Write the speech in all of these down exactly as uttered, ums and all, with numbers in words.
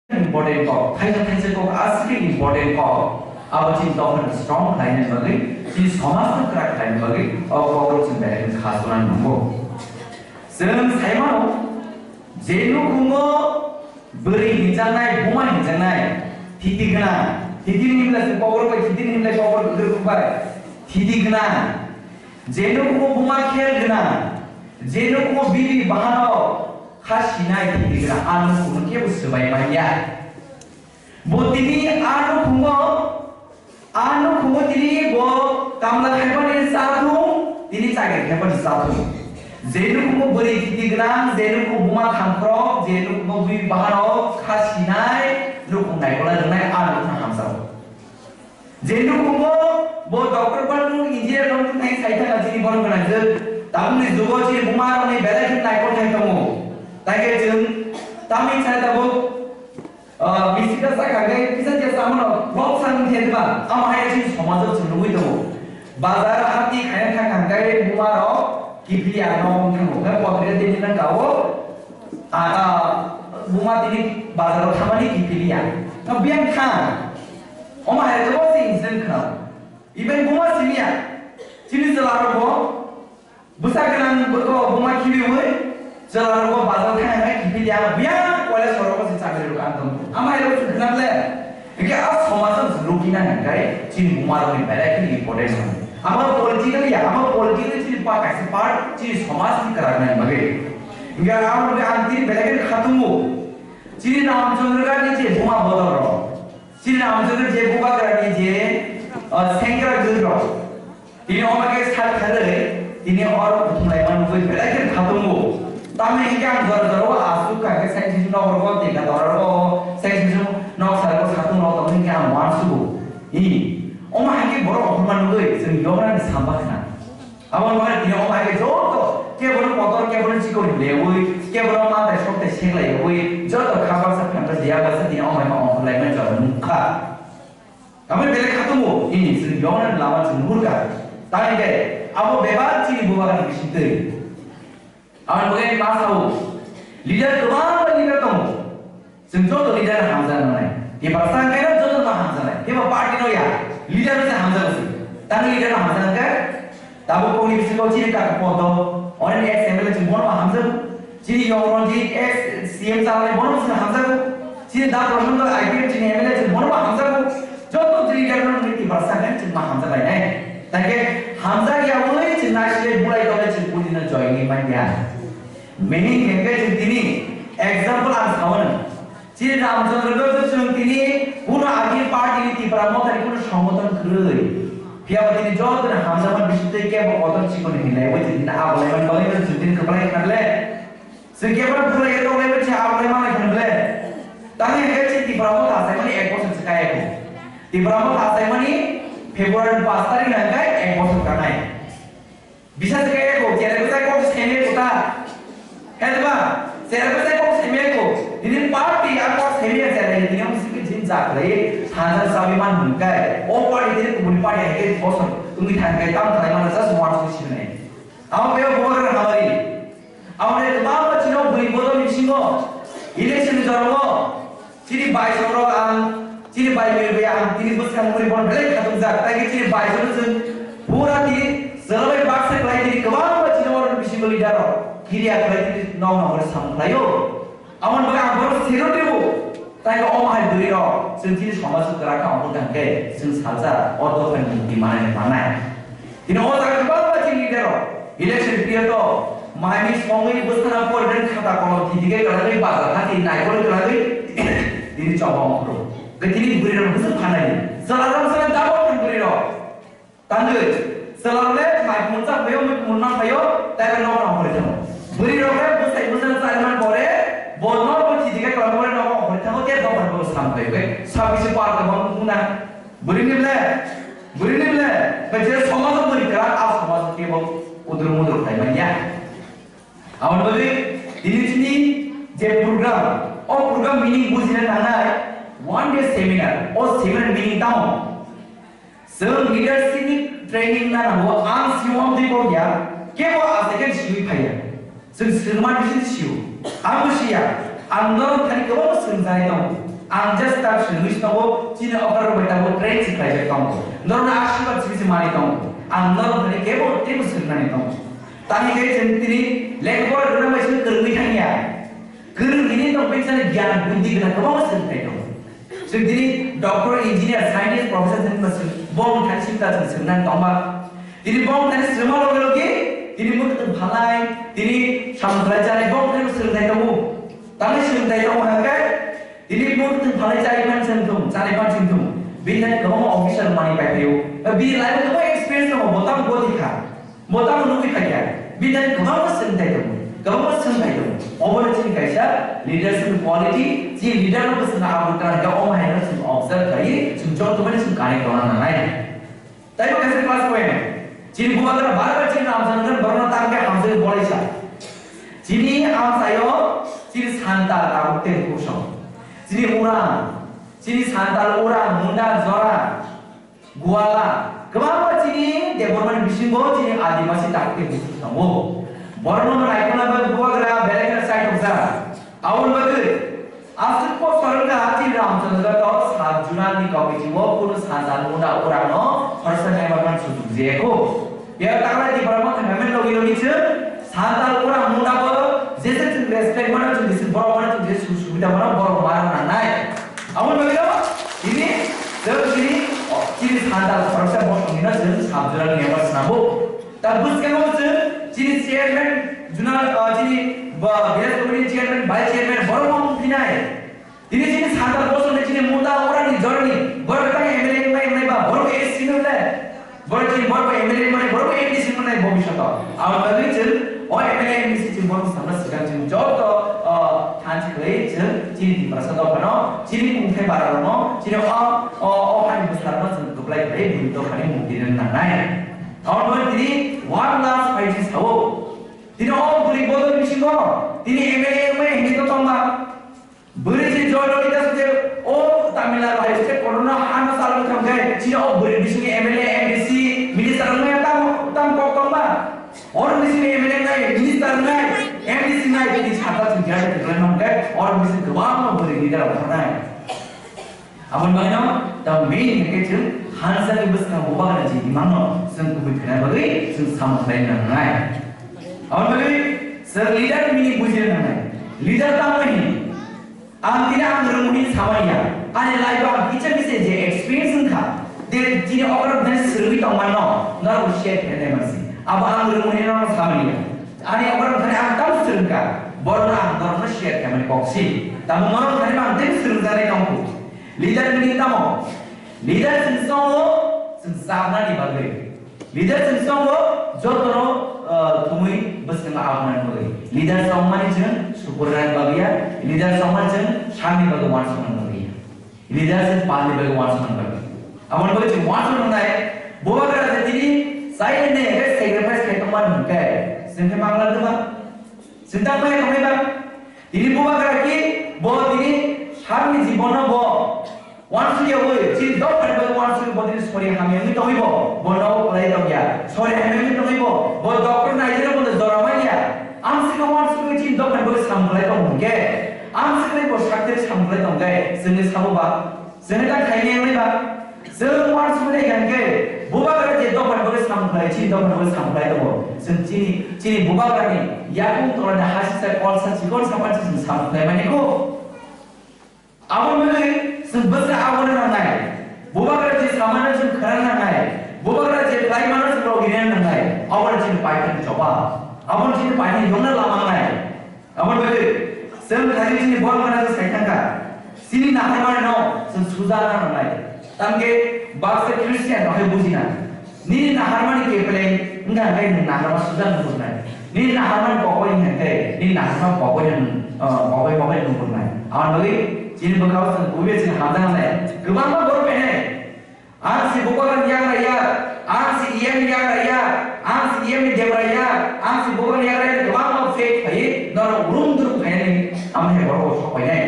important kok, thaisa thaisa kok aswk important kok. Abo chini dophano strong khlaina bagwi, chini somajno kwrak khlaina bagwi o kokrok chwng belai khe kha swnam nango. Chwng sai mano, je nukhungo bwrwi hinjaknai, buma hinjaknai, thiti gwnang, thiti ni himla chwng kokrok bai, thiti ni himla kokrok kwrwk bai, thiti gwnang, je nukhungo buma khel gwnang, je nukhungo bibi bahanok kha sinai thiti gwnang, a nukhungno kebo swbai manya. Bo tini a nukhungo, a nukhungo tini bo kamla khaibani cha thung, tini chakri khaibani cha thung. Je nukhungo bwrwi thiti gwnang, je nukhungo buma thangkhorok, je nukhungo bwi bahanok kha sinai, nukhung naikol rwnai, a nukhung hamsao. Je nukhungo bo doctor ba nung engineer rok thai sai thangna chini borok gwnang jwk. Tabukni jugo chini buma rokni belai khe naikol thai tongo. Tei khe chwng tamni sai tabuk Ah, bisika sakha khe kisa kisa samano kok sang khe diba, amo hai chini somajo chwng nugwi tongo. Bazar hati khaina thang kha khe buma rok kiphilya no wng thango. Khe potre tini nang kao, ah, ah, buma tini bazar o thamani kiphilya. No biyang thang. Omo hai to sing sing kha. Iben buma simiya. Chini chwla rok bo Bwsa gwnang bwkha buma khibiwi chwla rogo bazar thang hai kiphilya, buya college rogo se chakri rok ang tong. Ama hai rok khna le. Hingke a somaj ang rugi na hingkai chini buma rok ni belai khini important. Ama political ya, ama political chini pa kaisa part chini somaj ni kwrak nai bagwi. Hingke ang tini belai khini khatungo. Chini Ramchandra ni je buma bodol rok. Chini Ramchandra je bubagra ni je, ah, sengkrak jwk rok. Tini omo khe sal kharwi, tini or kuthumlai man nugwi belai khe khatungo. Tamni hingke ang jora jora o asuk kha khe sai sisi nokrogo teka dora rogo, sai sisi nok sal rogo satung rogo tongwi hingke ang uansugo. Hi, omo hai khe borok okhorma nugwi chwng yokna ni samba khna. Abo wngkha tini omo hai khe joto kebono kotor, kebono chikon lewi, kebono mantai soktai seklaiwi, joto kha baksa phansa jeya baksa tini omo hai ma ongkhorlaimani joto nukha. Tamni belai khatungo, ini chwng yokna lama chwng nuhurkha. Tamni khe abo bebak chini bubagra ni bisingtwi. Aboni bagwi ma sao, leader kwbangma leader tongo. Chwng joto leader no hamjaknai. Tiprasa hwnkhe no joto no hamjaknai. Kebo party no ya. Leader no se hamjago se. Tamo leader no hamjaknai khe, tabuk kokni bisingo chini kaka Poddo, onek ex M L A chwng bono bo hamjago. Chini Yong Ranjit ex C M chanai bono bo chwng hamjago. Chini Da Prashanto I P F chini M L A chwng bono bo hamjago. Joto chini leader no Tiprasa hwnkhe chwng ma hamjaklainai. Tangkhe hamjakyawi chwng naisile bulai tole chwng buini no join ni manya. Meaning hingke chwng tini example ang saono. Chini Ramchandra Gurung chwng tini kuno agi party ni Tipra Motha ni kuno songothon kwrwi. Phiya bo tini joto ni hamjakma bisingtwi kebo kotor chikon hinlai bo tini abolai man bagwi no chwng tini kwplai khanle. Chwng kebo kwplai khe tonglai bo chwng abolai manai khanle. Tangwi hingke chini Tipra Motha achaimani ek bosor se kaya kho. Tipra Motha achaimani February paanch tarikh hingke ek bosor kanai. Bisa se kaya ko, chere bisa ko seme ko ta. Hai ba, chere bisa ko seme ko. Ini party a ko seme ya chere ini yang sih jin jak le, hajar sabi man hingkai. O party ini kumuni party hai ke bosor, tumi thang kai tam thai mana just one sih sih nai. Amo pe ko hamari. Amo ne ba ba chino bui bodo ni singo. Election jormo. Chini bai songrok ang, chini bai bui bui ang, chini bwskang bui bon belai khatung jak, tai chini bai songrok chwng pura chini chwla bai baksa khlai chini kwbangma chini oro bisingo leader rok kiriya khlai chini nok nok samung khlaio. Amon bagwi ang bono sero tebo, tai omo hai bwrwi rok chwng chini somaj kwrak kha omo tangkhe chwng salsa o dophani mukti manai manai. Tini o jaga kwbangma chini leader rok election period o maini songwi bwsana poridan khata kolom thidi khe kwlagwi bazar hati naikol kwlagwi tini choba ongkhoro. Khe tini bwrwi rok bwswk phanai. Chwla rok chwla dabo thang bwrwi rok. Tangwi chwla rok le mai kumun cha phaio, mai kumun ma phaio, tai rok nok ongkhorwi thango. Bwrwi rok le bwsai bwsana chari man pore bo nok bo thidi khe kwlagwi nok ongkhorwi thango, te dophani bo sam phaio. Khe sabisi par kwbang wngna. Bwrwini ble, bwrwini ble, khe je somajo bwrwi kwrak, a somajo kebo udru mudru khlai manya. Aboni bagwi tini chini je program, o program meaning bujina nangnai, one day seminar, o seminar meaning tamo? Chwng leadership ni training na nango, ang siwam twi kok ya, kebo a second siwi phaiya. Chwng swrwngma bisi sio. Ang bo siya. Ang norok thani kwbangma swrwngjaknai tongo. Ang just tak swrwngwi tongo, chini okra rok bai tabuk train se khlaijak tongo. Norokno asirwad simi se manwi tongo. Ang norok thani kebo teibo swrwngnani tongo. Tamni khe chwng tini lekha pora rwna bai se kwrwngwi thangya. Kwrwng hini tong bai chani gyan buddhi gwnang kwbangma swrwngthai tongo. Chwng tini doctor, engineer, scientist, professor thani ba swrwng, bong thani simta chwng swrwngnani tongma. Tini bong thani swrwngma loge loge tini mwkhwtwng phalnai, tini samung khlai chanai bong thani swrwngthai tongo. Tamni swrwngthai tongo hwnka khe, tini mwkhwtwng phalnai chai phan chwng thung, chanai phan chwng thung. Bini thani kwbangma officer manwi pai phaio. Bini life-o kwbangma experience tongo, bo tamo goti kha. Bo tamo nugwi phaikha. Bini thani kwbangma swrwngthai tongo, kwbangma swrwngthai tongo. Obono chini kaisa leadership quality, chini leader-no bwswkno abo kwrwngkha, omo haino chwng observe khlaiwi, chwng joto mani chwng connect tongna nangnai. Taibo kaisa plus point. Chini bubagra bar bar chini amchaini borokno tangkhe hamjagwi bolaisa. Chini amchaio chini Santal tabuk tei Kursong. Chini Orang, chini Santal Orang, Munda Jora, Gwala, kwbangma chini Debbarmani bisingo chini Adimasi tabuk tei Kursong tongo. Borokno naikholna bagwi bubagra belai kheno chai tongsa. Aboni bagwi aswk bosor wngkha chini Ramchandra to sat juna ni kok bisingo kunu Santal Munda Orang no khoroksa naibar man sujug jeyakho. Biyar taklai Tipra Motha movement logi logi chwng Santal Orang Munda bo jesa chwng respect mano chwng jesa borok mano chwng jesa sujug subida mano borok mano nangnai. Aboni bagwi no tini chwng tini chini Santal khoroksa bosong ni no chwng sat juna ni member swnambo. Ta bwskango chwng chini chairman, juna, ah, chini ba, village committee chairman, vice chairman, borok bo wng phinai. Tini chini Santal bosong ni chini Munda Orang ni jorni, borok tang M L A wng nai, wng nai ba, borok S C no le. Borok chini borok M L A wng nai, borok M D C wng nai bobishoto. Aboni bagwi chwng o M L A, M D C chwng borok samna swkang chwng joto, ah, thanchi khlai chwng chini Tiprasa dophano, chini kungthai bara rokno, chini o, o, o hani bwsarokno chwng kwplai khlai bwrwi dophani mukti rwna nangnai. Aboni bagwi tini one last fight ni sao. Tini o bwrwi bodol bisingo tini M L A wngmani hini to tongma. Bwrwi si Joy Lolita se o Tamil Nadu hai se corona hano salwk thangkhe chini o bwrwi bisingo M L A, M D C, minister wngmaya tamo tamo kok tongma. Oro bisingo M L A nai, minister nai, M D C nai, tini sata chwng khe tonglaima hwnkhe oro bisingo kwbangma bwrwi leader rok thangnai. Aboni bagwino tamo bini hinkhe chwng hansa ni bwskang bubagra je imangno chwng kubui khaina bagwi chwng samung khlai nangnai. Aboni bagwi chwng leader bini bujina nangnai. Leader tamo hini? Ang tini ang rwngmani samani ya. Ani life o ang kisa kisa je experience wngkha, je chini okra bwthani swrwngwi tongmano norokbo share khainai mansi. Abo ang rwngmani norokno samani ya. Ani okra bwthani ang tamo swrwngkha, borokno ang norokno share khaimani kok si. Tamo norok bwthani ang tei swrwngjaknai tongkhu. Leader meaning tamo? Leader chwng tongo chwng chapnani bagwi. Leader chwng tongo jotono, uh, thumwi bwskango abunani bagwi. Leader tongmani chwng sukurna bagwi ya. Leader tongmani chwng sakni bagwi uansukna bagwi ya. Leader chwng palni bagwi uansukna bagwi. Aboni bagwi chwng uansukna nai. Bubagra je tini silent ne sacrifice khai tongmani hwnkhe chwng khe mangla duma. Chwng tangmani tongmani ba. Tini bubagra ki bo tini sakni jibono bo uansukya wi, chini dophani bagwi uansukya bo tini sori hamya wngwi tongwi bo, bo nogo kwlai tongya. Sori hamya wngwi tongwi bo, bo doctor naijano bo jora manya. Amswkno uansukwi chini dophani bagwi samung kwlai tong hwnkhe, amswkno bo saktheri samung kwlai tongkhe, chwngni sabo ba, chwngni ta khaimya wngwi ba, chwng uansukmani hwnkhe, bubagra je dophani bagwi samung kwlai, chini dophani bagwi samung kwlai tongo. Chwng chini, chini bubagrani yakung tolani hasisa kolsa chikon sapansi chwng samung kwlai mani kho. Aboni bagwi chwng bwsa abono nangnai. Bubagra je samano chwng khna nangnai. Bubagra je khlaimano chwng rogina nangnai. Abono chini paithakni choba. Abono chini paithakni yongna lama nangnai. Aboni bagwi chwng thani chini borok gana chwng sai thangkha. Chini naharmani no chwng suja na nangnai. Tamkhe baksa Christian no hai bujina. Nini naharmani kepleng wngkha hwnkhe nwng naharma suja nukurnai. Nini naharmani kokoi wngkha hwnkhe nini naharma kokoi no, uh, kokoi kokoi nukurnai. Aboni bagwi chini bwkhao chwng buibai chini hamjaknai. Kwbangma borok phainai. Ang si bubagrani yagra ya, ang si iyang yagra ya, ang si iyang ni debra ya, ang si bubagrani yagra ya, kwbangma fake phaiwi norok rum drum phainani amo hai borok sok phainai.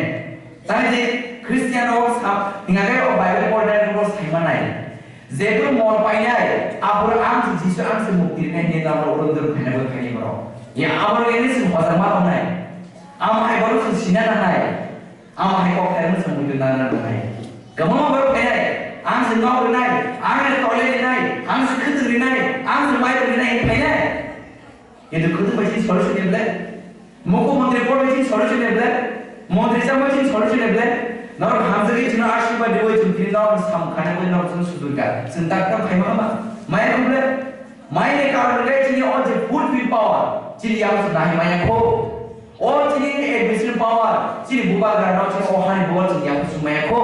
Tani je Christian rok sa, hinga khe o Bible pornai rok sai manai. Jephru mor painai, aphuru ang se Jisu, ang se mukti rinai hinwi tamo ulo dwrwng khaina bo khaini borok. Ya, abo rok ini se hojak ma tongnai. Amo hai borok chwng sina nangnai. Amo hai kok khairokno chwng muitu nana nangnai. Kwbangma borok khainai, ang se nok rinai, ang se toilet rinai, ang se khwtwng rinai, ang se mairum rinai hinwi khainai. Kintu khwtwng bai chini solution ni ble? Mukhyamantri pore bai chini solution ni ble? Mantri chama chini solution ni ble? Norok hamjagwi chwngno asirwad riwi chwng tini norokno samung khaina bagwi norok chwngno sujurkha. Chwng tak tak khaima hama? Maya khe ble? Maya ni karon hwnkhe chini o je fulfill power, chini yang chwng nahi maya kho. O chini admission power, chini bubagra no chini o hani bubar chini yang chwng maya kho.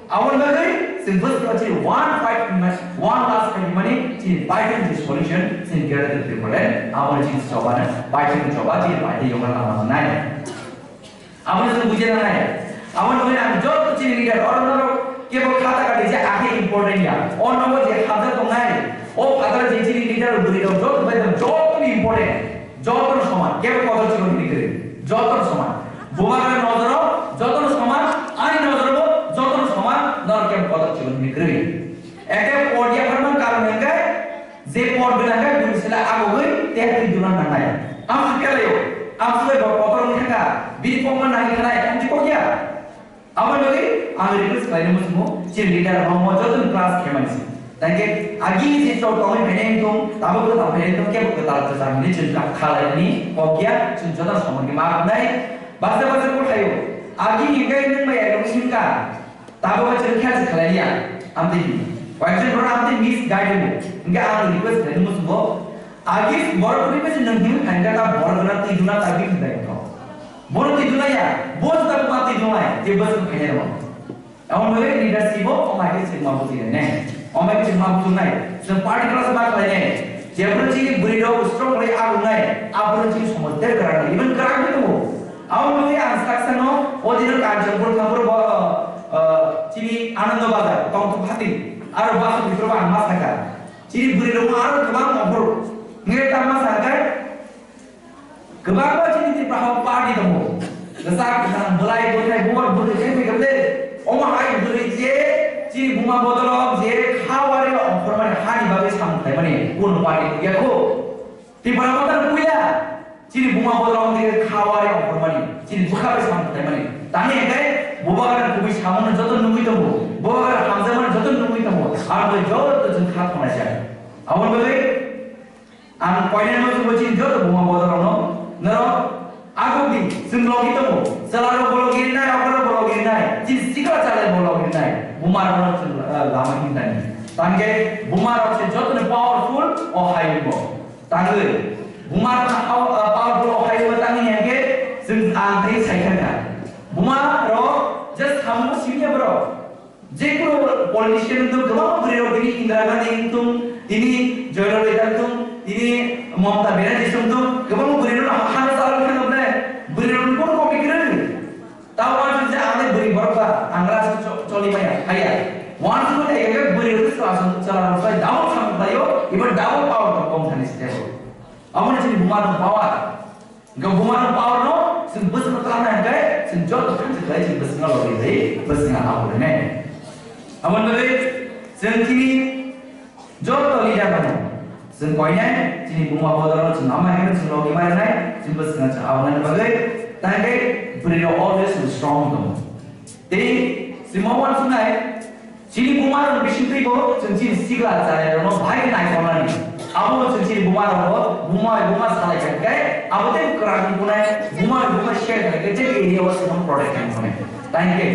Aboni bagwi chwng bwskango chini one fight hwnmani, one last fight hwnmani chini baithang ni solution chini Greater Tipraland, aboni chini choba no, baithang ni choba chini baithang yongna lama wngnai. Aboni chwng bujina nai. Aboni bagwi ang joto chini leader, oro norok kebo khata kati je akhe important ya. O nogo je habjak tongnai, o phataro je chini leader bwrwi rok joto bai joto important. Jotono soman, kebo kotor chikon hini kwrwi. Jotono soman. Bubagra nojoro jotono soman, ani nojoro bo jotono soman, norok kebo kotor chikon hini kwrwi. Ekhe pod yapharma karon hwnkhe, je pod gwnang khe bini sila agogwi tei twi duna nangnai. Amswk kelaio, amswk bai bo kotor wngkha kha, bini kokma nangwi khanai, amtwi kokya. Aboni bagwi ang request khlaina muchungo, chini leader rokno jotono class khe mani se. Tangkhe agini je chwng tongwi phainai wngthung, tabuk kwtal phainai wngthung, kebo kwtal kwcham hinwi chwng kha-, kha lainani kok ya, chwng jotono samung khe ma rwnai. Baksa baksa kok thaio, agini hwnkhe nwng bai ang wngkha, tabuk chwng khe se khlai ya, amtwi. Koyekjon borok amtwi misguide wngo, hwnkhe ang request khlaina muchungo, agi borok rwi besi nwng himwi khainai kha borok gwnang twi duna ta bini bai wngkha. Borok twi duna ya, bo juda buma twi dunai, je bwswk khainai rw. Aboni bagwi leadership o, o mai khe chwng ma bujinai nai. O mai khe chwng ma bujinai. Chwng party class ma khlai nai. Jebro chini bwrwi rok strong khlai abungnai, abro chini somaj der kwrak nai. Even kwrak nai tongo. Aboni bagwi ang sak sano, o dino Kanchanpur thampur bo, ah, chini Anando Bazar, tongthok hati. Aro bus bithor bo ang ma sakha. Chini bwrwi rok aro kwbang offer. Ngai tamo sa kai. Kwbangma chini Tripura o party tongo. Kwchak kwchang bwlai bwthai bubar bwrwi khe thai khe ble. Omo hai bwrwi je chini buma bodolok je khawari ongkhormani hani bagwi samung khlaimani kunu party nukya kho. Tripura Motha puila chini buma bodolok je khawari ongkhormani, chini bwkha bai samung khlaimani. Tani hwnkhe bubagra kubui samungno joto nugwi tongo, bubagra hamjakmano joto nugwi tongo. Aro joto chwng kha thongnai jak. Aboni bagwi ang koinani muchungo chini joto buma bodolrokno norok agukdi, chwng logi tongo, chwlarok bo logi rinai, okra rok bo logi rinai, chini sikla chalai bo logi rinai, buma rokno chwng, eh, lama himnani. Tangkhe buma rok se joto ni powerful o hayung bo. Tangwi buma rok ha-, eh, powerful o hayung bo tangwi hwnkhe chwng ang tei sai thangkha. Buma rok just samung simi ya borok. Jekunu politician wngthung, kwbangma bwrwi rok tini Indira Gandhi wngthung, tini Joyalalitha wngthung, tini Mamata Banerjee wngthung, kwbangma bwrwi rok hano chalok khe nuknai, bwrwi rok kono kopi kwrwi. Tamo ang je ang bwrwi borok ba, ang rajyo cho-, choli maya, haya. Wan sunu thai khe bwrwi rok chwla song, chwla rok sai double samung khlaio, iba double power tong kong thani se tebo. Aboni chini buma rok power. Hwnkhe buma rok power no chwng bwswkno twlangna hwnkhe chwng joto thansa khlai chwng bwswkno logi bai bwswkno abo rwnai. Aboni bagwi chwng chini joto leader rokno chwng koinai chini buma bodol no chwng ama hino chwng logi ma rwnai chwng bwswkno chwng abo rwnani bagwi tangkhe bwrwi rok always chwng strong tongo. Tei chwng ma uansuknai Chini buma rok bisingtwi bo chwng chini sikla chaya rokno bahai khe naikolnani. Abo chwng chini buma rok bo buma bai buma salai kha khe abo tei kwrak wng kunai buma bai buma share khai khe je area o chwng protect khai kunai. Thank you.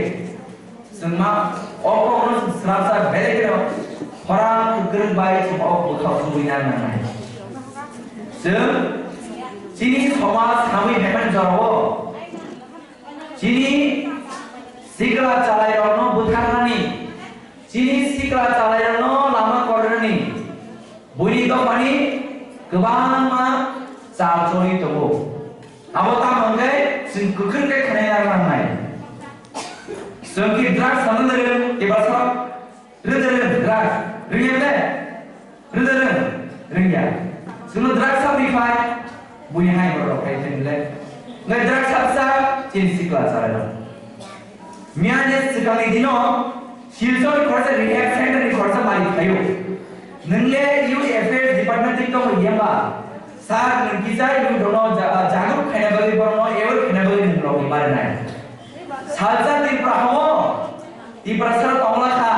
Chwng ma o kokno chwng srapsa belai kheno khorang kwrwng bai chwng o bwkhao chubui na nangnai. Chwng chini somaj samui phaimani jorao Chini sikla chalairokno butharnani, chini sikla chalairokno lama kornani, buini dophani kwbangma chal choli tongo. Abo tamo hwnkhe chwng kwkhwrwng khe khwnai narwknai. Chwng ki drugs sana narwk, eba sa Rwng de rwng, drugs. Rwngya de? Rwng de rwng? Rwngya. Chwngno drugs sap rifai, buini hai borok rok khai thai le. Ngai drugs sap sa, chini sikla chalairok. Miyani swkangni dino, Silchar ni khoroksa rehab center ni khoroksa malik phaio. Nwng le youth affairs department ni tongo yemba. Sir, nwng kisa youth rokno ja-, jagruk khaina bagwi borokno aware khaina bagwi nwng Barinai. Salsa Tripura hamo, Tiprasa tongla kha.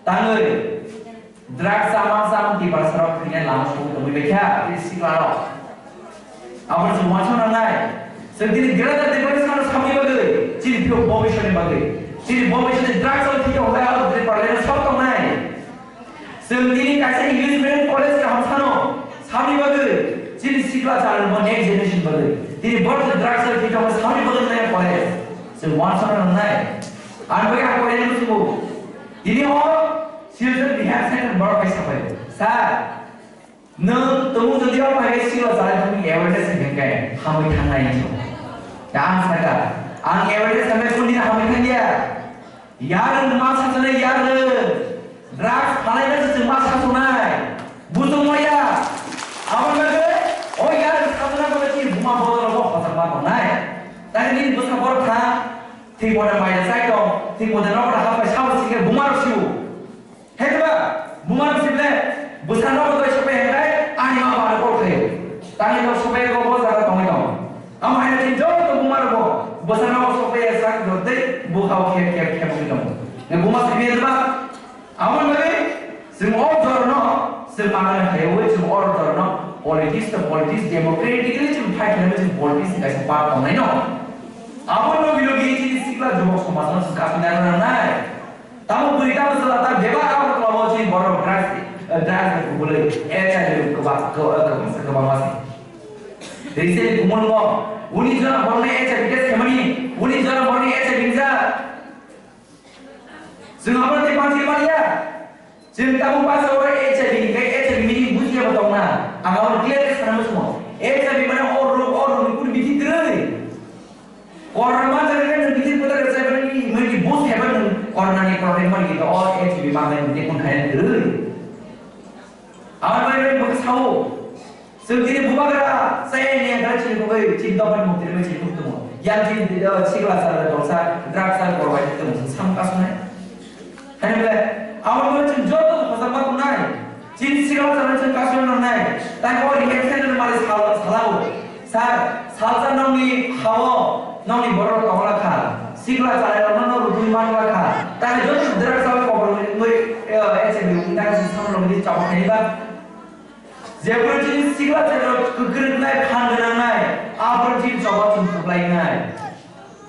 Tangwi. Drugs sama sam Tiprasa rok thwina lama song tongwi bekha, tei sikla rok. Aboni se wansong nangnai. Seng tini greater Tiprasa no samni bagwi, chini phiyok bobisoni bagwi. Chini bobisoni drugs rok thika hwnkhai aro Tripura leno sok tongnai. Chwng tini kaisa English medium college kaham sano, samni bagwi, chini sikla chwla rokno next generation bagwi. Tini borok je drugs rok thwi tongo, samni bagwi nai college. Chwng wansana nangnai. Ang bagwi ang college no subo. Tini o children rehab center borok bai sabai. Sir, nwng tumung jodi o bai sikla chwla rokni awareness hwnkhai hamwi thangnai hinwi. Da ang saka, ang awareness hwnkhai kundina hamwi thangya. Yar nwng ma sasunai yar nwng. Drugs phalai na se chwng ma sasunai. Bujung maya. Aboni bagwi o yar nwng sasunai bagwi chini buma bodol bo hosak ma tongnai. Tani nini bwsa borok tha. Thik mode mai da chai tong. Thik mode nok da hapai sabo sikhe buma rok siu. Hekba buma rok sible bwsa nok da sopai hekrai ani ma ba ko khayo. Tani nok sopai ko bo jaga tongwi tong. Amo hai na chini joto buma rok bo bwsa nok sopai ya sak jotei bukha o khep khep khep wi tong. Buma sibi ba Aboni bagwi chwng o jorno chwng manani hai wi chwng o jorno politics to politics democratically chwng fight khlaiwi chwng politics ni kaisa part tongnai no. Aboni logi logi chini sikla jubok somajno chwng kasina nangnai. Tamo bwrwi tamo chwla ta bebak abo tola o chini borok drugs, eh, drugs ni kubulwi H I V kwbang, kwbang, kwbangma se. Recently kumulgo uni jora borokni H I V test khaimani, uni jora borokni H I V wngjak. Chwng abo tei manthwi manya. Chwng tabuk basa oro H I V ni khe H I V meaning bujiya bo tongna. Ang abo clear khe sana muchungo. H I V mane o rog, o rog ni kunu bithi kwrwi. Corona manjak khe nwng bithi kwtal rwchapmani, nwng ni bus haiba nwng corona ni problem mani khe o H I V mangnai nwng tei kun khaina kwrwi. Aboni bagwi bo khe sao, chwng tini bubagra chaya ni yagra chini bagwi chini dophani mukti bai chini tongo. Yang chini, eh, sikla sal, dorsa, drugs sal, bor bai tongmo chwng sam kasonai. Hani bole, aboni bagwi chwng joto hojakma tongnai. Chini sikla sal chwng kasonai nangnai. Tai o rehab center mali sal, salao. Sir, salsa nongni hao, nongni borok tongla kha. Sikla chalairokno no rutui manla kha. Tai joto drugs sal kobor wngwi, eh, H I V wngwi tai samrokni chobok khaini ba. Jephru chini sikla chwla kwkrwknai, phan gwnangnai, aphuru chini choba chwng kwplainai.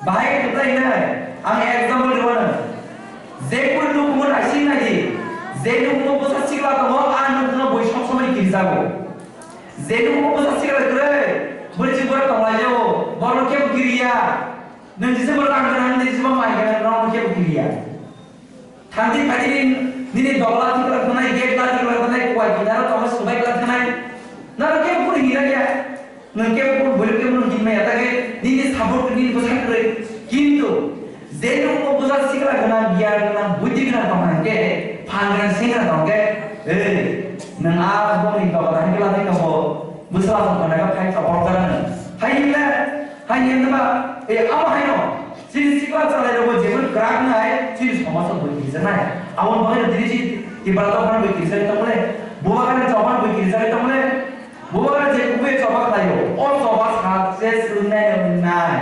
Bahai kwplainai, ang example rwmano. Jephru nukmo naising naidi, je nukmo bwsa sikla tongo, a nukmo bui sob somoi kirjago. Je nukmo bwsa sikla kwrwi, bwrwi chwng borok tonglaijao, borok kebo kiriya. Nwng jesa borok rang gwnang, nwng jesa mai gwnang, norok kebo kiriya. Thangdi phaidi nini dogla thikla thanai, gate la thikla thanai, kuwai kinaro tongma subai kla thanai. Naro kebo kunu hira ya. Nwng kebo kunu bwrwi kebo kunu himma ya, ta khe nini support nini bwsa kwrwi. Kintu je nwng o bwsa sikla gwnang, giyan gwnang, buddhi gwnang tong hwnkhe, phan gwnang seng gwnang tong khe, ei, nwng a bongni dogla thikla thikla bo bwsa la tong khna khe phai chopor jagano. Hai hinle, hai hinle ba, ei abo haino. Chini sikla chalairokbo jephru kwrak wngnai, chini somajo bui kirijaknai. Aboni bagwino tini chini Tipra dophano bui kirijagwi tongmole, Bubagra ni dophano bui kirijagwi tongmole, Bubagra je kubui choba khlaio, o choba success wngnai wngnai.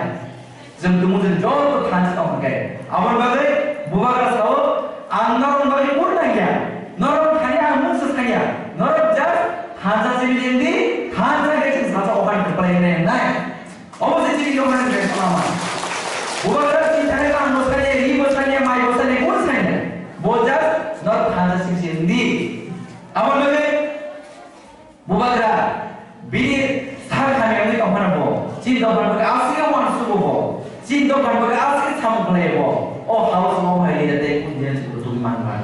Chwng tumung chwng joto thansa tong hwnkhe. Aboni bagwi Bubagra sao, "Ang norokni bagwi kunu nangya, norok thani ang mungsa sanya, norok just thansa simi di, thansa khe chwng salsa okhani kwplai wngnai wngnai." Omo se chini yohani bai salama. Bubagra chini thani rang bo sanya, ri bo sanya, mai bo sanya, kun sanya. Bo just not thansa sing sing di. Abo loge Bubagra bini sar kami wngwi tongphano bo. Chini dophano bo asli wan subo bo. Chini dophano bo asli samung khlai bo. O house mo hai ni de kun dia subo tu man man.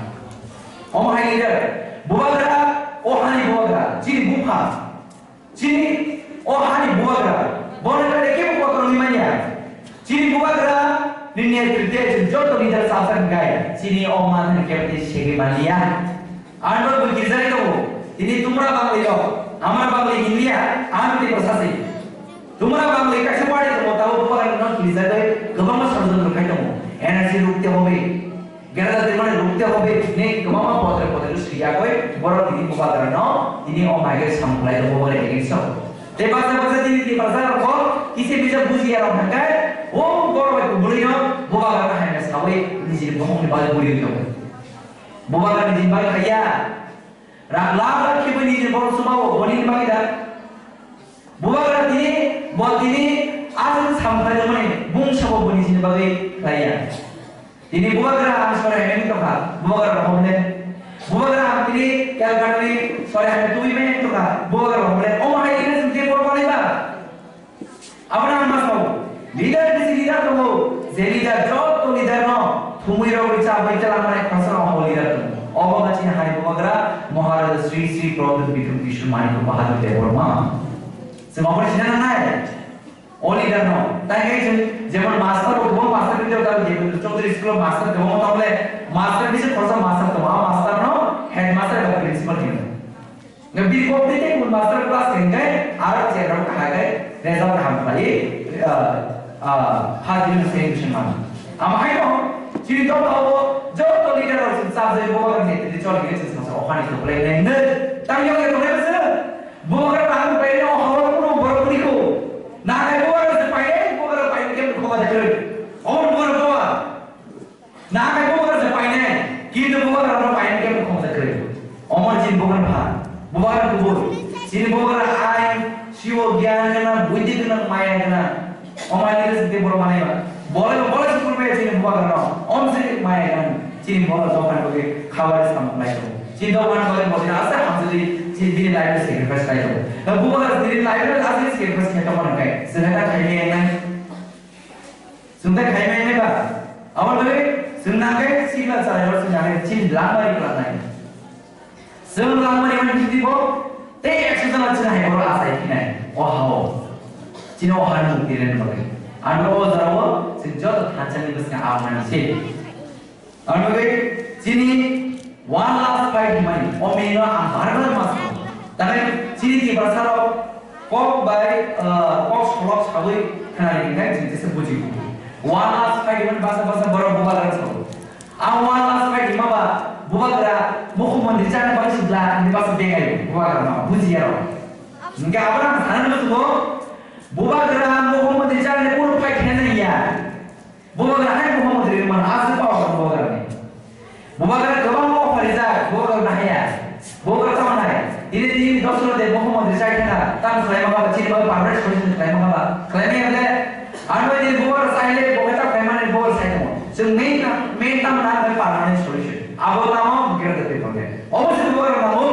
Omo hai ni de Bubagra, o hani Bubagra, chini bupha. Chini o hani bubagra, bono kare kebo kotor wngwi manya. Chini bubagra ni netrite chwng joto leader salsa hwnkhe chini o manthani kebo tei segwi manliya. Ang bo bwkirjagwi tongo. Tini tumra bangli rok, amar bangli hinliya, ang tei bwsasi. Tumra bangli kaisa party tongo, tabuk bubagra no kirijagwi kwbangma ষড়যন্ত্র khai tongo. N R C rukte hobe. Gerada de mane rukte hobe ne kwbangma potre potre sui ya koi borok tini bubagra no tini o mai ge samkhlai rok bo against o. Te baksa baksa tini tini baksa rok bo kise bisa buji ya rok hangkai Bo borok bai kubulwino bubagra no hamya sawi nijini bokhokni bagwi buriwi tongo. Bubagra nijini bagwi khaiya. Rang lak lak khibwi nijini borok chubawo, boni bagwi da. Bubagra tini, bo tini aswk samung khlaijak mani, bung sabo bo nijini bagwi khlaiya. Tini bubagra ang sori hai nini tongkha, bubagra rohom le. Bubagra ang tini Calcutta ni sori hai tubui mai tongkha, bubagra rohom le. Omo hai tini sing tini borok manai ba. Abono ang ma sao, leader bisi leader tongo, je leader joto leader no thumui rogwi chabai chwla manai khorsa rok ho leader tongo. Obo ba chini hai bubagra Maharaja Sri Sri Pradyot Bipul Kishore Manik Bahadur Debbarma. Chwng obo sina nangnai. O leader no. Tai khe chwng jemon master bo kwbang master bisi tongo, Debendra Chaudhary school o master kwbangma tongo le, master bisi khorsa master tongo, a master no headmaster eba principal hino. Nga bini kok tei tei master class khe hwnkhe aro chair rok kahai khai result kaham khlai, ah, ah, first division, second division mano. Amo hai no, chini dopha o joto leader rok chwng chajai bo bagwi je tini choli khe chwng saksa okhani to play nai nai. Tang yong ya tongnai bwswk? Bo bagwi tang pai no horo kuno borok ni ko. Na kai bo bagwi se pai nai, bo bagwi pai khe ko ba de kre. Omo bo bagwi bo. Na kai bubagra se painai, kintu bubagra no painai khe bukhong se kwrwi. Omo chini bubagra pha, bubagra kubui. Chini bubagra ai, siwo gyan gana, buddhi gana, maya gana. Omo ani resi te boro manai ba. Bole bole si kurbe chini bubagra no. Om se maya gana. Chini boro dokan ko ke khawari sam lai ko. Chini dokan ko ke boro asa hamsiri chini bini life sacrifice lai ko. Na bubagra bini life asa sacrifice khe to man kai. Sehata khai ne nai. Chwng tei khai mai nai ba? Abo twi chwng nang khe sikla chwrairok chwng nang khe chini langmari klangnai. Chwng langmari mani twi bo tei ekso jona chwng hai borok achai phinai. O ha-o. Chini o hani mukti rwna bagwi. Ano o jora o chwng joto thansa ni bwskango aboni se. Ano twi chini One last fight hwnmani, o mino ang bar bar ma sao. Tangwi chini Tiprasa rok kok bai, ah, kok solok sawi khnari hwnkhe chini jesa bujigo. One last fight hwnmani basa basa borok bubagra sao. Ang one last fight hwnma ba bubagra mukhyamantri chana bagwi sibla hwnwi basa bengai bubagra ma bujiya rok. Hwnkhe abono ang sana muchungo bubagra mukhyamantri chana kunu fight hwnwi ya. Bubagra hai Muhammad Rizwan aswk power bubagra ni. Bubagra kwbang offer rijak, bubagra nahaya. Bubagra tamo nai. Ini tini dosro de Muhammad Rizwan kena tam khlai ma ba chini ba permanent solution khlai ma ba. Khlai ma le ano ini bubagra sai le bubagra ta khlai ma ni bubagra sai tamo. Chwng main ta, main tam na khlai permanent solution. Abo tamo gira de people de. Obo chini bubagra namo,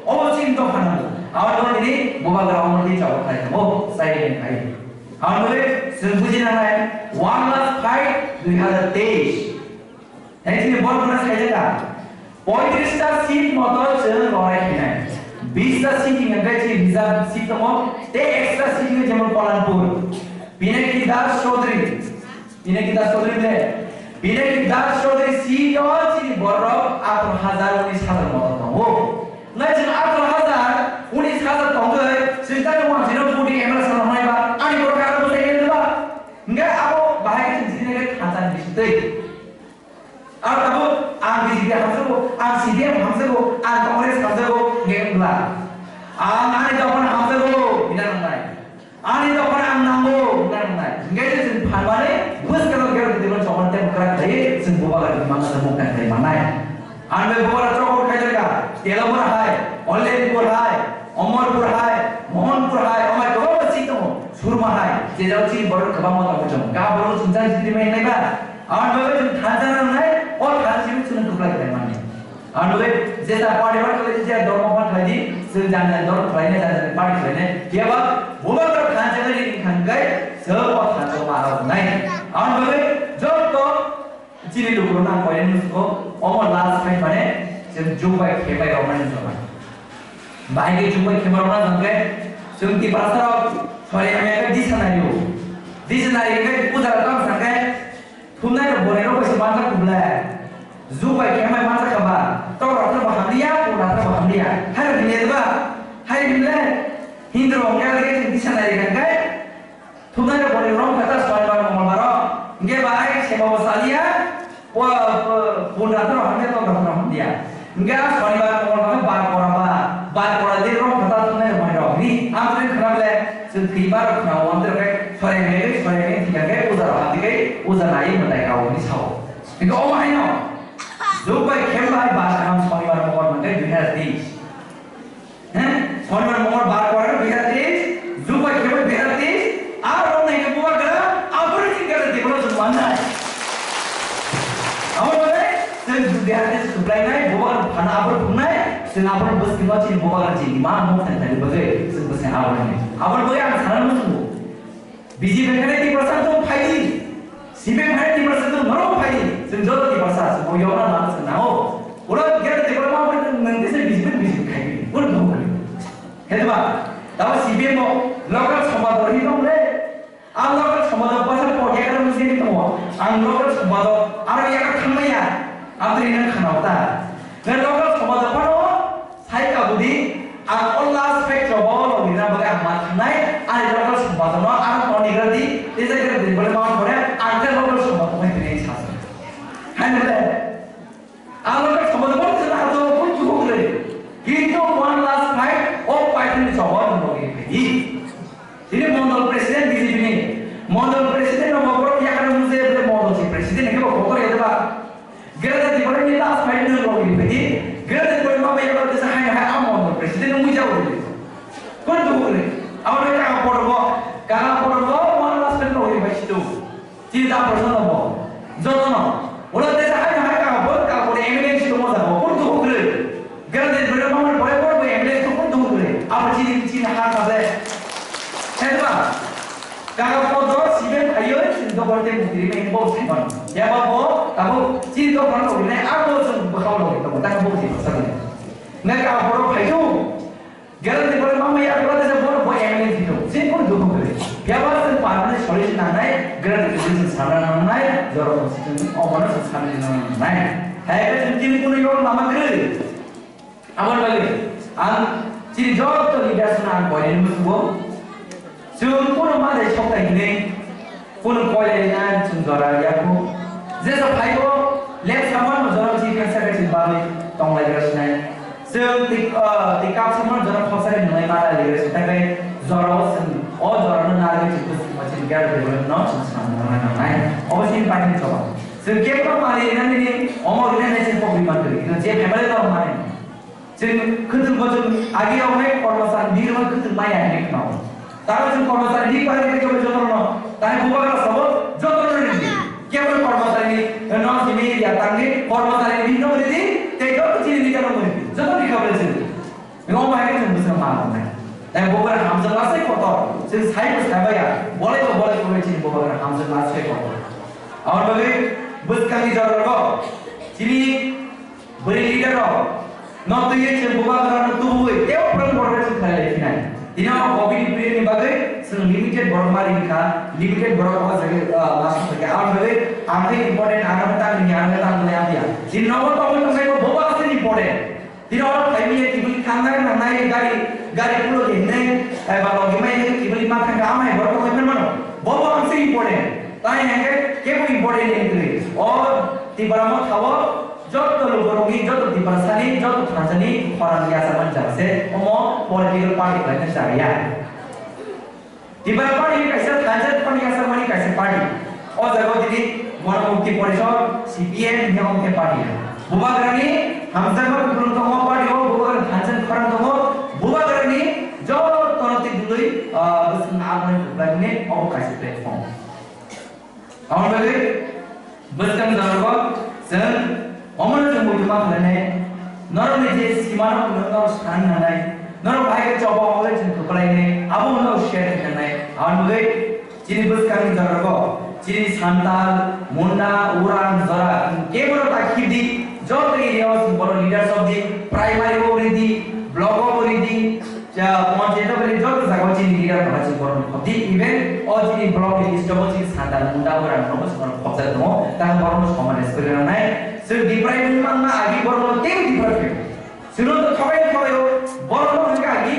obo chini to khana. Abo ini bubagra omo ni chao khlai tamo. Sai le khai. Ang bole chwng buji nangnai, one last fight dui hazar teis. Hai chini bol bol sai jaka. Poitrista seat moto chwng lorai khinai. Bista seat ni hwnkhe chini reserve seat tongo, tei extra seat ni jemon Palanpur. Pinaki Das Chaudhary. Pinaki Das Chaudhary le. Pinaki Das Chaudhary seat o chini borok atharo hazar unis hazar moto tongo. Nai chwng atharo hazar, unis hazar tongwi, chwng tamo uansino voting M L A sana hwnai ba, ani borok kaisa bwsai khe ba. Hwnkhe abo bahai khe chwng chini khe thansa ni bising twi. Aro tabuk ang B J P hamjago, ang C P M hamjago, ang Congress hamjago, hwnkhe wngla. Ang ani dophano hamjago, hwnna nangnai. Ani dophano ang nango, hwnna nangnai. Hwnkhe je chwng phalmani bwskang khe rwdi tei chokma tei kwrak khlaiwi chwng bubagra ni mangsa mukha khlai mannai. Ang bai bubagra chokma khlai jaka, Telapur hai, Kalyandipur hai, Amarpur hai, Mohanpur hai, omo hai kwbangma seat tongo, Surma hai, je jagao chini borok kwbangma tongo chwng. Ka borok chwng chang chini mai nai ba? Ang bai chwng thansa nangnai, o thansa chini chwng kwplai khlai mannai. Ang bai jesa party ban khlai di, jesa dhormo ban khlai di, chwng jani jani dhormo khlai nai, jani jani party khlai nai. Phiya ba bubagra thansa ni ring thang kai, chwng o thansa ma rok nai. Ang bai joto chini lukurok nang koi nai nusugo, omo last fight mane, chwng jumbai khebai rok nai nusugo. Bahai khe jumbai khema rok nang khe, chwng Tiprasa rok sori hamya khe disa nai o. Disa nai khe puja rok tang sa khe, Thumnai rok bonai rok bai se manjak kho ble. Jumbai khe mai manjak kha ba. Tok rok no bo hamliya, pung rok no bo hamliya. Hai rok hinle ba. Hai hinle. Hindu rok ya lage jing disa nai kan kai. Thumnai rok bonai rok kata Sonibar Mongolbar rok. Nge ba ai se bo saliya. Po, po, pung rok no hamliya, tok rok no hamliya. Nge Sonibar Mongolbar no bar pora ba. Bar pora de rok kata thumnai rok bonai rok. Ni am se khna ble. Sing thima rok khna wante rok kai. Sore me, sore me, thika kai puja rok. Jukbai khebai bar kaham Sonibar mokol hwnkhe dui hazar teis. He? Sonibar mokol bar kaham dui hazar teis, jukbai khebai dui hazar teis, aro naikhe bubagra, aboni chini gana tebolo chwng mannai. Abo hwnkhe chwng dui hazar teis kwplainai, bubagra phano aboni phungnai, chwng aboni bwskango chini bubagra chini ma mung thani thani bagwi chwng bwskango aboni. Aboni bagwi ang sana muchungo. B J P khainai Tiprasa chwng phaidi, C P M khainai Tiprasa chwng norok phaidi, chwng joto Tiprasa chwng o yokna lama chwng nango. Oro gera Tiprasa ma bai nwng tesa B J P, B J P khaidi, oro dong khaidi. Hedi ba, tabo C P M o local sombad rok hi dong le, a local sombad rok basa poriya khe mung sini tongo, ang local sombad rok aro yaga thangmaya, ang tini nang khana ta. Nang local sombad rok phano Sai kabudi, ang o last fight rogo logina bagwi ang ma thangnai, ani local sombajno ang tonigra di, tei jai khe din bole ma pore, ang khe local sombajno mai tini sa sa. Hai nole, ang local sombajno tini sa sa, kun tu kukre. Kintu one last fight, o fight ni sobo ni logi pedi. Tini mondol president B J P ni, mondol president no bokro yakar muse bole mondol si president ni kebo bokro yadaba. Greater Tipraland ni last fight nwng logi pedi. Greater Tipraland ma bai yago tesa hai hai amo president nwng mui jago di. Kon tu kule. Amo le ka poro bo, ka poro bo, mo last fight logi bai situ. Chini da person no bo. Joto no. Ola tesa hai hai ka bo, ka poro M L A situ mo jago. Kon tu kule. Greater Tipraland ma bai pore pore M L A situ kon tu kule. Amo chini chini ha ka se. Hai ba. Kaga podo sibe phayo, chini dokar te mukiri me bo saiman. Yaba bo, tabo chini dokar no ne, abo chwng bwkhao lo to, ta bo chini bwsa ne. Ne kaga podo phayo. Gera de bole mama ya bole de bo bo M L A thito. Chini ko dukho kare. Yaba chwng parmane solution nangnai, gera de solution sana nangnai, joro ko chwng obono chwng sana nangnai. Hai ka chwng chini kuno yo lama kare. Aboni bagwi ang chini joto leaders no ang koinani muchungo, chwng kunu manjai sokthai hinwi kunu koilai rina chwng jora ya kho. Jesa phaibo lep samano jono chini kasa kasa bagwi tonglai rw sinai. Chwng twi, ah, twi kap samano jono khopsa ni nunglai ma lai rw sinai. Takai jorao chwng o jorano narwgwi chwng bwskango chini gari development no chwng samung nang nai. Obo chini party ni choba. Chwng kebo mali rina nini omo rina nai chwng pokri man kwrwi. Je family no mani. Chwng khwtwng bo chwng agi rok nai kormosari ni rok khwtwng maya hinwi khna o. Tamo chwng kormosari ni pai rok joto no tani bubagra sabo joto no rini. Kebo kormosari ni no simi ya tangni kormosari ni no rini tei joto chini ni joto no rini. Joto ni kabo chini. Ngo bai chwng bwsa ma nai. Tei bubagra hamjak ma sai kotor. Chwng sai bo sai baya. Bolai bo bolai ko chini bubagra hamjak ma sai kotor. Aboni bagwi bwskang ni jora rogo chini Bwrwi leader rok no twiwi chwng bubagra no tubui tei o phrang borok chwng khlai lai phinai. Tini o covid ni period ni bagwi chwng limited borok ma ring kha, limited borok o jaga, ah, ma song kha. Aboni bagwi ang khe important, ang khe tang ring ya, ang khe tang ring ya. Chini nogo tongwi tongnai bo bobo aswk important. Tini o khlai manya tibuli thangnai nangnai gari, gari pulo hinai, eh, ba logi mai tibuli ma thang kha, amai borok tongwi phan mano. Bobo ang se important. Tai henge kebo important ni kwrwi. O Tipra Motha o Joto lukurokni, joto Tiprasani, joto thansani khorang yachakmani jaga se omo political party khlaina chaya. Tipra party kaisa thansa phano yachakmani kaisa party. O jaga o tini Ganamukti Porishad, C P M, hwnwi omo khe party. Bubagrani hamjakma kupulung tongo party o, bubagrani thansa khorang tongo, bubagrani jotono twi dului, ah, bwswk aboni kwplaimani obo kaisa platform. Aboni bagwi bwskang jora rogo chwng omono chwng muitu ma khlainai, norokni je simano phano norok sanani nangnai, norok bahai khe choba hwnle chwng kwplainai, abo hwnle share khe nangnai. Aboni bagwi chini bwskangni jora rogo chini Santal, Munda, Urang jora chwng kebono ta khibdi, joto area o chwng bono leaders of the primary o ridi, block o ridi, Ja, ponchayat o bini joto jaga o chini leader rok chini borok no khobdi, even o chini block ni list o bo chini Santal, Munda, Urang rok bo chini borok khobjak tongo, tang borok no soman respect rwnai. Chwng Tiprai wngma agi borok no tei Tipra khe. Chwng no thogai thogai o borok no hwnkha agi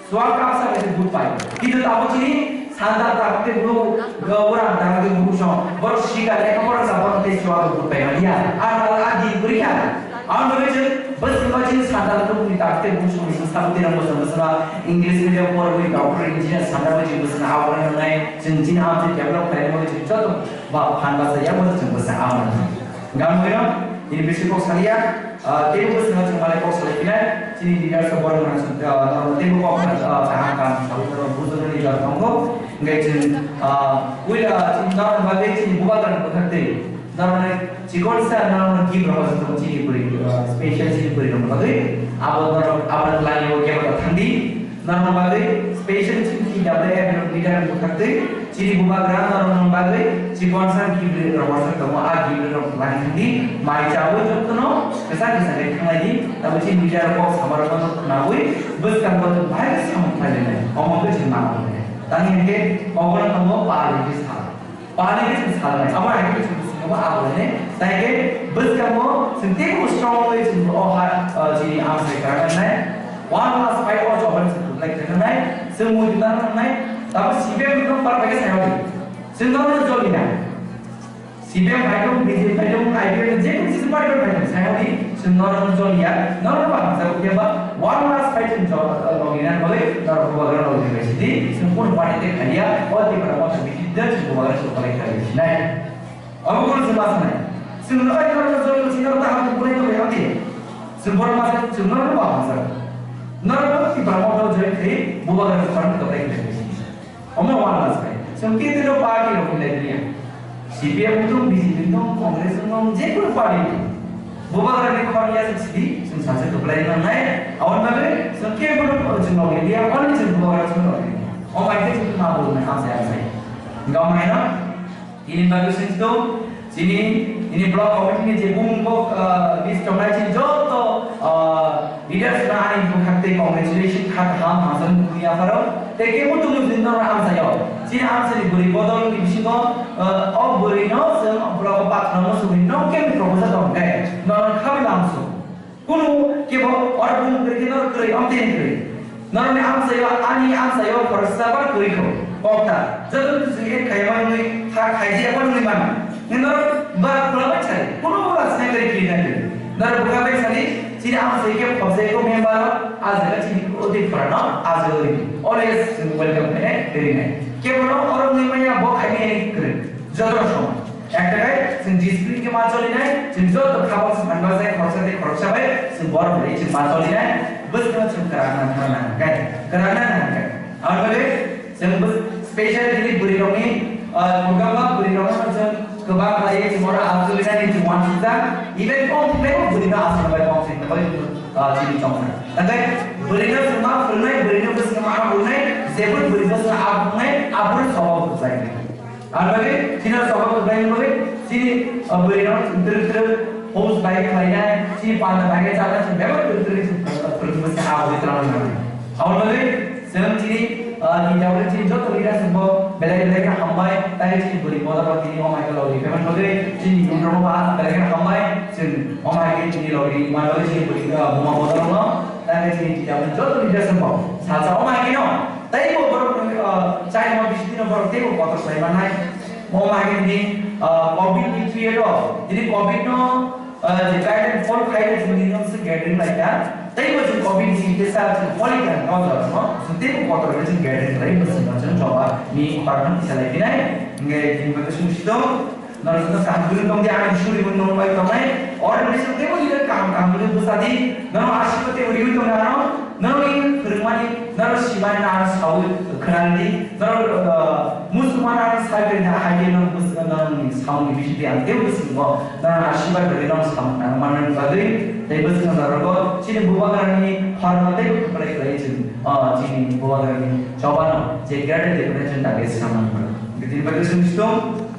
swal kapsa bai vote pai. Kintu tabo chini Santal ta khe bo Urang ta khe bo song borok sika lekha pora sa borok tei swal vote pai manya. Ar adi bwrwi kha. Ang bagwi chwng bwskango chini Santal nukni takte bung song song sabo tei rang bwsang bwsanga English medium porwi doctor engineer sanna bagwi chwng bwskango abo wngnai chwng chini amtwi develop khlaina bagwi chwng joto ba phan basa ya bwswk chwng bwskango abo wngnai. Gam bagwino Ini bisi kok salia, ah, tebo bwskango chwng malai kok salai khe, chini leaders rok borok rok, ah, norok tebo kok, ah, kaham kaham sawi norok bujoknani jora tongo. Hingke chwng, ah, puila chini norok bagwi chini bubagrani bwkhak twi norokni chikon sa norokni gift rok chini bwrwi, ah, special chini bwrwi rok bagwi abo norok abo lai o kebo thangdi. Norok bagwi special chini T W F leader bwkhak twi chini bubagra norok bagwi chikon sa gift rok wansuk tongo, a gift rok lai thangdi, mai chawi jotono kwchak kwchak khe thanglai di, tabo chini leader kok sama rok no khnawi bwskango bahai khe samung khlai lainai, omo khe chini ma tangwi hwnkhe obono tongo pali khe sal. Pali khe chwng salnai, abo hai khe chwng swngbo abo hwnwi. Tai khe bwskango chwng teibo strong wngwi chwng o ha, o chini amsai kwrak wngnai. One last fight o chobani chwng kwplai khe wngnai. Chwng mui duna wngnai. Tamo C P M no par bai khe sai hodi. Chwng no joli na. C P M hai dong, B J P hai dong, I P F je kung chis party hai dong. Sai hodi chwng no joli ya. No no ba sa ko ba. One last fight chwng jol logi na hoi. No ko ba logi na sidi. Chwng pun party te khaiya. O ti para mo sidi. Judge bubagra chwng palai khlai sinai. Omo kono chwng ma sanai. Chwng no ai kono chwng chwng ta ham kulai to yang di. Chwng bor ma chwng no no ba sa. No no ti ba mo to joi khe bubagra chwng palai khlai sinai. Omo wan ma sai. Chwng ke te no party ro kulai dia. C P M to, B J P to, Congress to, je kono party to. Bubagra ni khor ya chwng sidi, chwng sa se to kulai no nai. Awan ba le chwng ke kono chwng no dia, ani chwng bubagra chwng no dia. Omo ai ke chwng ma bo na am sai am sai. Gam hai na. Ini bagwi sing tu, sini, ini block committee ni je bung bok, ah, list tongnai sini joto, ah, leaders na ani bung hakte congratulation kha kaham hasan dunia pharo. Te ke mutu mutu no am sayo. Sini am sini buri bodol ni bisingo, ah, o buri no sing block pathna mo suri no ke proposal tong kai. No khabi lam su. Kunu kebo oro bung kwrwi khe norok kwrwi, amtwi kwrwi. Norokni amchaio, ani amchaio khoroksa ba kwrwi kho, kokta. Joto twi ek khaima wngwi kha khaijia bo wngwi mano. Norok ba khwlangwi sadi, kunu ba sina kwrwi khe nai kwrwi. Norok bwkha bai sadi, chini amchai khe khoroksa eko member o, a jaga chini o twi phorano, a jaga wngwi. Always welcome khe nai kwrwi nai. Kebo no oro wngwi manya bo khaimani kwrwi. Joto no soman. Ekta kai, chwng discipline khe ma cholinai, chwng joto khabang se manba jai, khoroksa tei khoroksa bai, chwng borok bai chwng ma cholinai, bwskango chwng kwrak nang thang nang kai, kwrak nang nang kai. Aboni bagwi chwng bws-, special chini bwrwi rokni, ah, kwbangma bwrwi rokno chwng kwbang khlaiwi chwng oro achuk cholinani chwng uansukjak, even kok thwngnaino bwrwino achukna bai kok thwngna bai, ah, chini chongsa. Tangkai bwrwino chwng ma phwrwngnai, bwrwino bwskango ma phwrwngnai, jeboni bwrwi bwskango a phwrwngnai, aphuru sobo bwkhlainai. Ang bagwi, chini sobo kwplai ni bagwi, chini, uh, bwrwi rok twrwk twrwk host bai khlainai, chini panda bai khe chana, chini bebak twrwk twrwk chini panda twrwk twrwk se abo bai chana nang. Abo bagwi, chwng chini, uh, ni jagwi chini joto leader songbo belai belai khe hambai, tai chini bwrwi boda bo tini omai khe logwi phaimani bagwi, chini youth rok bo belai khe hambai, chwng omai khe chini logwi man bagwi chini bwrwi, uh, buma boda rok no, tai chini jagwi joto leader songbo salsa omai khe no. Tei bo borok, ah, China bising no borok tei bo kotor sai manai. Mo ma hini, ah, covid ni period o, tini covid no, ah, je guideline follow khai de jini no se gathering lai ta. Tei bo je covid ni ke sa je holy kan no jor no, so tei bo kotor je gathering lai bo se no jor no ba ni parang ni salai kinai. Nge jini ba sung sito. Norok joto kaham kwrwng tong di, ani suri bo norok bai tongnai. Oro ni bising teibo leader kaham kaham kwrwng bwsa di. Norok aswk teibo riwi tong ano. Norok ni phwrwngmani, norok simani ano sawi khwnani di. Norok, uh, musulman ano sawi khe hai khe norok bwswk norok ni samung ni bising di ang teibo bwswk bo. Norok aswk bai kwrwng norok samung nang manani bagwi. Tei bwswk norok bo chini bubagrani horno teibo kwplai khlai chwng, uh, chini bubagrani chobano je gate de kwplai chwng dagi samung. Bini bagwi chwng situng.